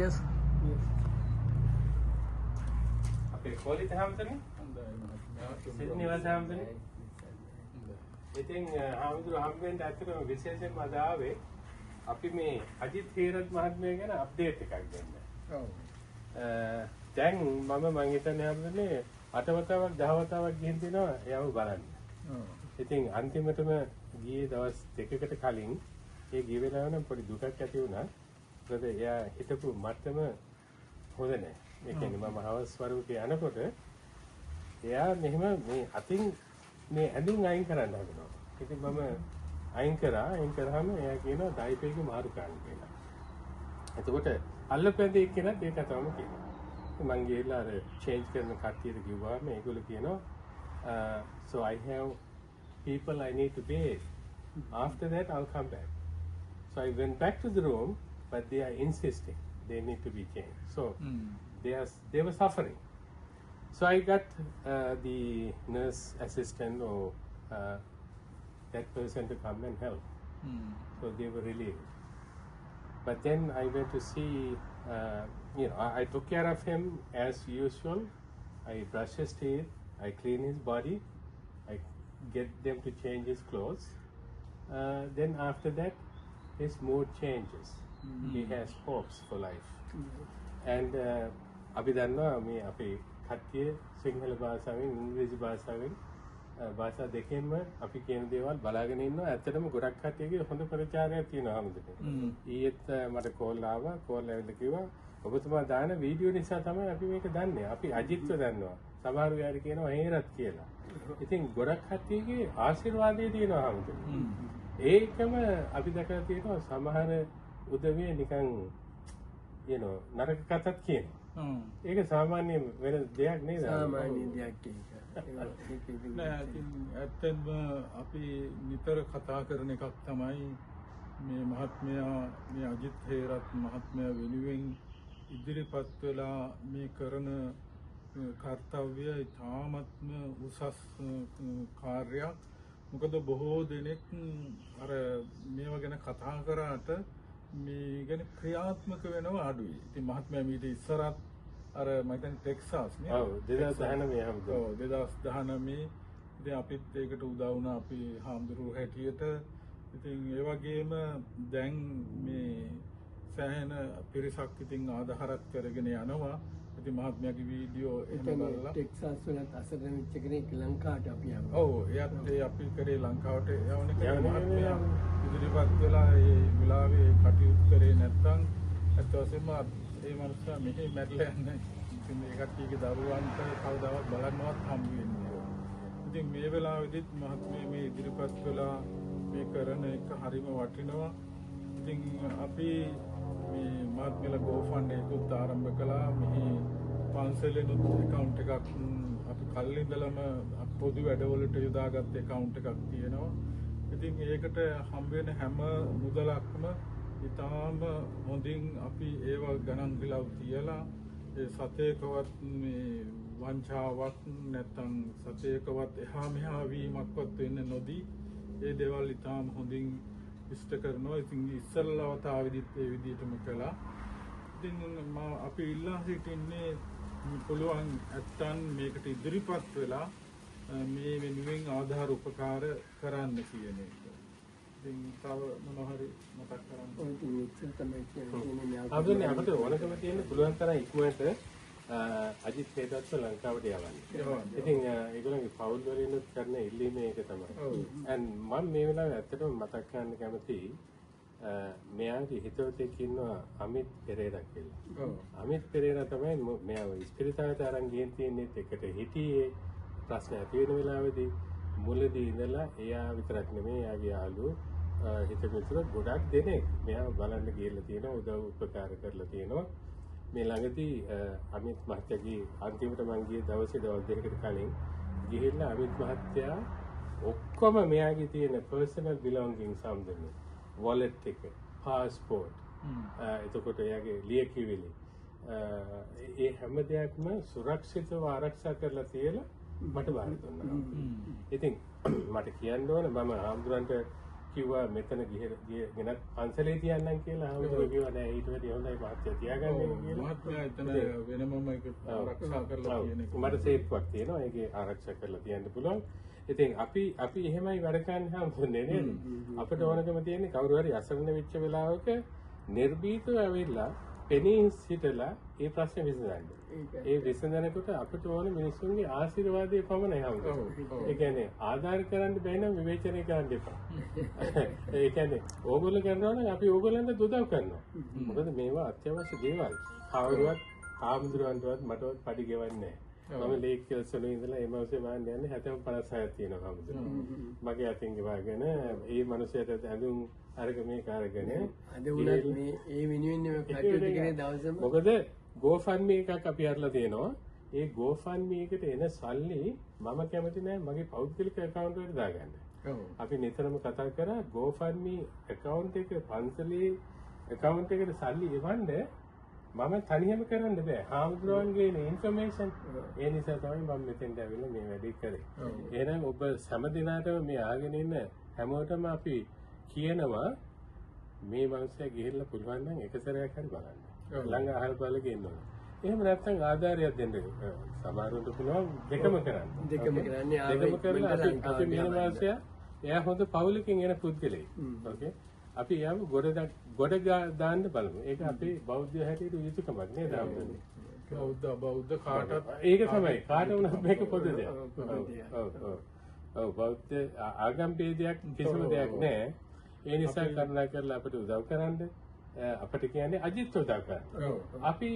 Yes. අපේ කෝලිත හාමුදුරනේ, Sydney වාස හාමුදුරනේ. ඉතින් හාමුදුරුවෝ හම්බෙන්න ඇත්තටම විශේෂයෙන්ම අද ආවේ අපි මේ අජිත් හේරත් මහත්මයා ගැන අප්ඩේට් එකක් දෙන්න. ඔව්. දැන් මං හිතන්නේ හාමුදුරනේ 8 වතාවක් 10 වතාවක් ගිහින් තිනවා එයාව බලන්න. ඔව්. ඉතින් අන්තිමටම ගියේ දවස් දෙකකට කලින් ඒ ගිය වෙලාව නම් පොඩි දුකක් ඇති වුණා. මොකද එයා හිටපු මට්ටම හොඳ නෑ. ඒ කියන්නේ මම හවස් වරුවක යනකොට එයා මෙහෙම මේ අතින් මේ ඇඳුම් අයින් කරන්න හදනවා. ඉතින් මම අයින් කරා. අයින් කරාම එයා කියනවා ඩයිපර් එක මාරු කරන්න කියලා. එතකොට අල්ලපු ඇඳේ එක්කෙනත් ඒ කතාවම කියනවා. ඉතින් මං ගිහලා අර චේන්ජ් කරන කට්ටියට කිව්වාම ඒගොල්ලෝ කියනවා, so I have people I need to bathe. After that I'll come back. So I went back to the room, but they are insisting they need to be changed. So they were suffering. So I got the nurse assistant or that person to come and help. So they were relieved. But then I went to see, I took care of him as usual. I brush his teeth, I clean his body, I get them to change his clothes. Then after that, his mood changes. He has hopes for life. And අපි දන්නවා මේ අපේ කට්ටිය සිංහල භාෂාවෙන්, ඉංග්‍රීසි භාෂාවෙන්, භාෂා දෙකෙන්ම අපි කියන දේවල් බලාගෙන ඉන්නවා. ඇත්තටම ගොඩක් කට්ටියගේ හොඳ ප්‍රචාරයක් තියෙනවා හැමදෙම. ඊයේත් මට කෝල් ආවා. කෝල් ඇවිල්ලා කිව්වා ඔබතුමා දාන වීඩියෝ නිසා තමයි අපි මේක දන්නේ. අපි අජිත්ව දන්නවා. සමහර වෙලාවට කියනවා හේරත් කියලා. ඉතින් ගොඩක් කට්ටියගේ ආශිර්වාදය තියෙනවා හැමදෙම. ඒකම අපි දැකලා තියෙනවා සමහර උදවිය නිකන් නරක කතාත් කියනවා. ඒක සාමාන්‍ය වෙන දෙයක් නේද? සාමාන්‍ය දෙයක් ඒක. ඒක ඉතින් නෑ, ඉතින් ඇත්තෙන්ම අපි නිතර කතා කරන එකක් තමයි මේ මහත්මයා, මේ අජිත් හේරත් මහත්මයා වෙනුවෙන් ඉදිරිපත් වෙලා මේ කරන කර්තව්‍ය ඉතාමත්ම උසස් කාර්යයක්. මොකද බොහෝ දෙනෙක් අර මේවා ගැන කතා කරාට මේ ගැන ක්‍රියාත්මක වෙනව අඩුයි. ඉතින් මහත්මයා මීට ඉස්සරත් අර මම හිතන්නේ ටෙක්සාස් නේ? ඔව්, 2019 හැමදේම. ඔව්, 2019. ඉතින් අපිත් ඒකට උදව් වුණා අපි හාමුදුරුවෝ හැටියට. ඉතින් ඒ වගේම දැන් මේ සෑහෙන පිරිසක් ඉතින් ආධාරත් කරගෙන යනවා. ඉතින් මහත්මයාගේ වීඩියෝ එහෙම බලලා ටෙක්සාස් වලත් අසරණ වෙච්ච කෙනෙක් ලංකාවට අපි යනවා. ඔව්, එයත් ඒ අපි කරේ ලංකාවට යවන එක. යවන එක. මහත්මයා ඉදිරිපත් වෙලා ඒ වෙලාවේ කටයුතු කරේ නැත්නම් ඇත්ත වශයෙන්ම ඒ මනුස්සයා මෙහි මැරිලා යන්නේ. ඉතින් ඒ කට්ටියගේ දරුවන්ට කවදාවත් බලන්නවත් හම්බ වෙන්නේ නැහැ. ඉතින් මේ වෙලාවෙදිත් මහත්මයා මේ ඉදිරිපත් වෙලා මේ කරන එක හරිම වටිනවා. ඉතින් අපි මේ මහත්මයාලා GoFund එකකුත් ආරම්භ කළා. මෙහි පන්සලෙනුත් ඇකවුන්ට් එකක් අපි කලින් ඉඳලම පොදු වැඩවලට යොදාගත්ත ඇකවුන්ට් එකක් තියෙනවා. ඉතින් ඒකට හම්බ වෙන හැම මුදලක්ම ඉතාම හොඳින් අපි ඒවා ගණන් විලව් තියලා ඒ සතේකවත් මේ වංචාවක් නැත්තම් සතේකවත් එහා මෙහා වීමක්වත් වෙන්න නොදී ඒ දේවල් ඉතාම හොඳින් ඉෂ්ට කරනවා. ඉතින් ඉස්සෙල්ලා වතාවෙදිත් ඒ විදිහටම කළා. ඉතින් අපි ඉල්ලා සිටින්නේ පුළුවන් ඇත්තන් මේකට ඉදිරිපත් වෙලා මේ වෙනුවෙන් ආධාර උපකාර කරන්න කියන එක. ඉතින් තව මොනවා හරි මතක් කරන්න? ඔය ඉතින් එච්චර තමයි කියන්නේ මේ අපිට අපිට ඕනකම තියෙන පුළුවන් තරම් ඉක්මනට අජිත් හේරත්ව ලංකාවට යවන්න. යවන්න. ඉතින් ඒගොල්ලන්ගේ පවුල් වලිනුත් කරන ඉල්ලීම ඒක තමයි. And මම මේ වෙලාවේ ඇත්තටම මතක් කරන්න කැමතියි, මෙයාගේ හිතවතෙක් ඉන්නවා අමිත් පෙරේරා කියලා. අමිත් පෙරේරා තමයි මෙයාව ඉස්පිරිතාලට අරන් ගිහින් තියෙන්නේ, එකට හිටියේ ප්‍රශ්න ඇති වෙන වෙලාවේදී මුලදී ඉඳලා එයා විතරක් නෙමෙයි, එයාගේ යාළුවෝ, හිත මිතුරු ගොඩක් දෙනෙක් මෙයාව බලන්න ගිහිල්ලා තියෙනවා, උදව් උපකාර කරලා තියෙනවා. මේ ළඟදී අමිත් මහත්තයාගේ අන්තිමට මං ගිය දවසේ දවස් දෙකකට කලින් ගිහිල්ලා අමිත් මහත්තයා ඔක්කොම මෙයාගේ තියෙන පර්සනල් බිලොන්ගින්ග්ස් සම්බන්ධ වොලට් එක, පාස්පෝට්, එතකොට එයාගේ ලියකියවිලි, ඒ හැම දෙයක්ම සුරක්ෂිතව ආරක්ෂා කරලා තියලා මට බාර දුන්නා. ඉතින් මට කියන්න ඕන මම ආම්දුරන්ට කිව්වා මෙතන ගෙනත් පන්සලේ තියන්නම් කියලා. හාමුදුරුවෝ කිව්වා නෑ ඊට වැඩිය හොඳයි මහත්තයා තියාගන්න එක කියලා. මහත්මයා එතන වෙනමම ඒක ආරක්ෂා කරලා තියෙන එක. මට සේප්පුවක් තියෙනවා. ඒකේ ආරක්ෂා කරලා තියන්න පුළුවන්. ඉතින් අපි අපි එහෙමයි වැඩ කරන්නේ හාමුදුරනේ නේද? අපිට ඕනකම තියෙන්නේ කවුරු හරි අසරණ වෙච්ච වෙලාවක නිර්භීතව ඇවිල්ලා පෙනී සිටලා ඒ ප්‍රශ්නේ විසඳන්න. ඒ විසඳනකොට අපිට ඕන මිනිස්සුන්ගේ ආශිර්වාදය පමණයි හම්බෙන්නේ. ඒ කියන්නේ ආධාර කරන්න බැහැ නම් විවේචනය කරන්න එපා. ඒ කියන්නේ ඕගොල්ලෝ කරනවා නම් අපි ඕගොල්ලන්ට උදව් කරනවා. මොකද මේවා අත්‍යවශ්‍ය දේවල්. කවුරුවත් හාමුදුරුවන්ටවත් මටවත් පඩි ගෙවන්නේ නැහැ. මම ලේක් කෙල්සොල ඉඳලා ඒ මාසේ වාහන යන්නේ 70 56ක් තියෙනවා හාමුදුරුවෝ. මගේ අතින් ගෙවාගෙන ඒ මනුස්සයාට ඇඳුම් අරග මේක අරගෙන අද උනත් මේ ඒ වෙනුවෙන් මේ කටයුතු කරන දවසම මොකද GoFundMe එකක් අපි අරලා තියෙනවා. ඒ GoFundMe එකට එන සල්ලි මම කැමති නෑ මගේ පෞද්ගලික ඇකවුන්ට් එකට දාගන්න. අපි නිතරම කතා කරා GoFundMe account එක පන්සලේ ඇකවුන්ට් එකට සල්ලි එවන්න මම තනියම කරන්න බෑ. හාමුදුරුවන්ගේ ඉන්ෆර්මේෂන්. ඒ නිසා තමයි මම මෙතෙන්ට ඇවිල්ලා මේ වැඩේ කරේ. එහෙනම් ඔබ හැම දිනාටම මේ ආගෙන ඉන්න හැමෝටම අපි කියනවා මේ මනුස්සයා ගිහිල්ලා පුළුවන් නම් එක සැරයක් හරි බලන්න. ළඟ අහල් බලක ඉන්න ඕනේ. එහෙම නැත්නම් ආධාරයක් දෙන්න සමහරවන්ට පුළුවන් දෙකම කරන්න. දෙකම කරන්නේ දෙකම කරලා අපි මේ මනුස්සයා එයා හොඳ පවුලකින් එන පුද්ගලයෙක්. ඕකේ. අපි එයාව ගොඩ දාන්න බලමු. ඒක අපේ බෞද්ධ හැටියට යුතුයකමක් නේද අපේ? බෞද්ධ කාටත් ඒක තමයි. කාට වුණත් මේක පොදු දෙයක්. ඔව් ඔව්. ඔව් බෞද්ධ ආගම් ભેදයක් කිසිම දෙයක් නෑ. ඒ නිසා කරුණා කරලා අපිට උදව් කරන්න. අපිට කියන්නේ අජිත් උදව් කරන්න. අපි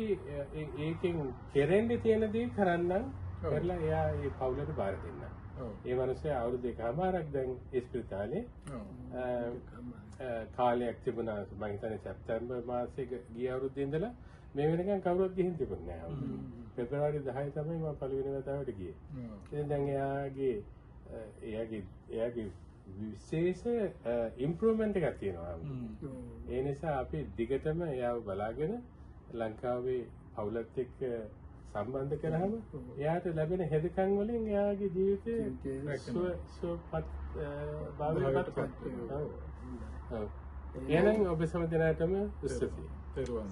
ඒකෙන් කෙරෙන්න තියෙන දේ කරන්නම් කරලා එයා ඒ පවුලට බාර දෙන්න. ඒ මනුස්සයා අවුරුදු එකමාරක් දැන් ඉස්පිරිතාලේ කාලයක් තිබුණා. මම හිතන්නේ සැප්තැම්බර් මාසේ ගිය අවුරුද්දේ ඉඳලා මේ වෙනකන් කවුරුවත් ගිහින් තිබුණේ නෑ. පෙබරවාරි 10 තමයි මම පළවෙනි වතාවට ගියේ. ඉතින් දැන් එයාගේ විශේෂ ඉම්ප්‍රූව්මන්ට් එකක් තියෙනවා. ඒ නිසා අපි දිගටම එයාව බලාගෙන ලංකාවේ පවුලත් එක්ක සම්බන්ධ කරාම එයාට ලැබෙන හෙදකම් වලින් එයාගේ ජීවිතය සුවපත් භාවයට පත් වෙනවා. එහෙනම් ඔබ සෑම දිනකටම ස්තුතියි. තෙරුවන්.